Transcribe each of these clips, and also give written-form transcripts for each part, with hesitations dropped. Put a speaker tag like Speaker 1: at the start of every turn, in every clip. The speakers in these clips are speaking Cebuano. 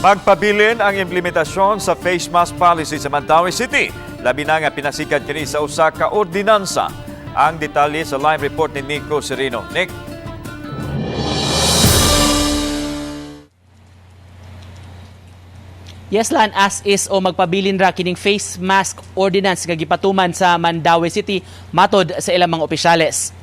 Speaker 1: Magpabilin ang implementasyon sa face mask policy sa Mandaue City. Labi na nga pinasikat kini sa usa ka ordinansa. Ang detalye sa live report ni Nico Serino. Nick?
Speaker 2: Yes lan, as is o magpabilin ra kining face mask ordinance nga gipatuman sa Mandaue City matod sa ilang mga opisyales.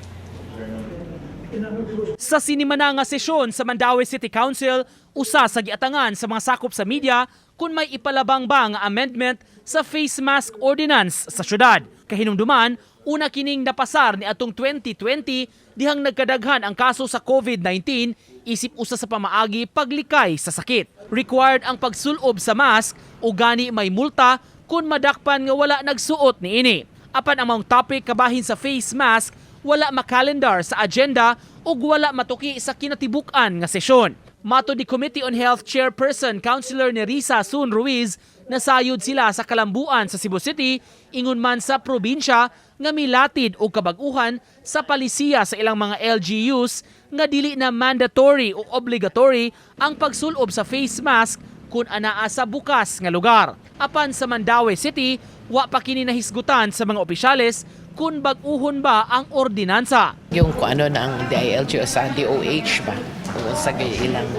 Speaker 2: Sa sinimana nga sesyon sa Mandaue City Council, usa sa giatangan sa mga sakop sa media kung may ipalabang ba nga amendment sa face mask ordinance sa syudad. Kahinumduman, una kining napasar ni atong 2020 dihang nagkadaghan ang kaso sa COVID-19 isip usa sa pamaagi paglikay sa sakit. Required ang pagsulob sa mask o gani may multa kung madakpan nga wala nagsuot niini. Apan ang maong topic kabahin sa face mask wala makalendar sa agenda ug wala matuki sa kinatibuk-an nga sesyon. Matod ni Committee on Health Chairperson Councilor Nerissa Sun Ruiz, nasayod sila sa kalambuan sa Cebu City ingon man sa probinsya nga milatid og kabag-uhan sa palisiya sa ilang mga LGUs nga dili na mandatory o obligatory ang pagsulob sa face mask kung anaa sa bukas nga lugar. Apan sa Mandaue City, wa pa kini nahisgutan sa mga opisyales kung bag-uhon ba ang ordinansa.
Speaker 3: Yung kung ano na ang DILG o sa DOH ba, kung sa ilang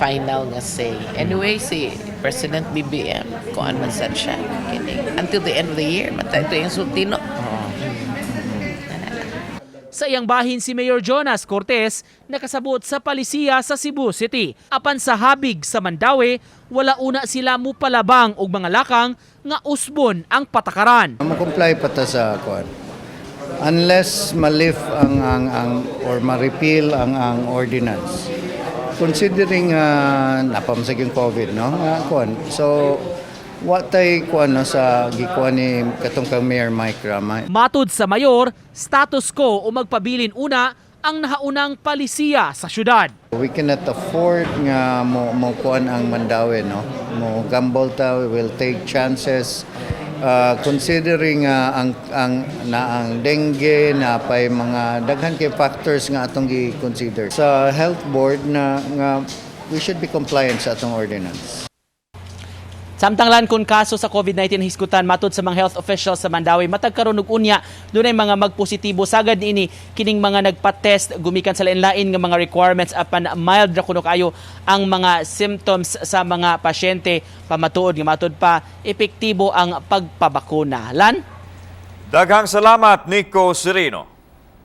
Speaker 3: final nga say. Anyway, si President BBM, kung ano man sad siya, kining, until the end of the year, mata ito yung sultino.
Speaker 2: Sa iyang bahin si Mayor Jonas Cortez nakasabot sa palisiya sa Cebu City. Apan sa habig sa Mandaue, wala una sila mupalabang og mga lakang nga usbon ang patakaran.
Speaker 4: Mo-comply pa ta sa kuan. Unless ma-lift ang or ma-repeal ang ordinance. Considering napamsag yung COVID, no? Nga kuan. So wa tay kuan, no, sa gikuan ni katong kang Mayor Mike Rama.
Speaker 2: Matud sa mayor, status quo o magpabilin una ang nahaunang palisiya sa syudad.
Speaker 4: We cannot afford nga mo kuan ang Mandaue, no? Mo gamble ta, we will take chances considering ang na ang dengue na pay mga daghan kay factors nga atong gi-consider sa health board na nga we should be compliant sa atong ordinance.
Speaker 2: Samtang lan kung kaso sa COVID-19 hisgutan matod sa mga health officials sa Mandaue, matag karon ug unya dunay mga magpositibo sagad niini kining mga nagpa-test gumikan sa lain-lain nga mga requirements apan mild ra kuno kaayo ang mga symptoms sa mga pasyente, pamatuod nga matod pa epektibo ang pagpabakuna. Lan.
Speaker 1: Daghang salamat, Nico Serino.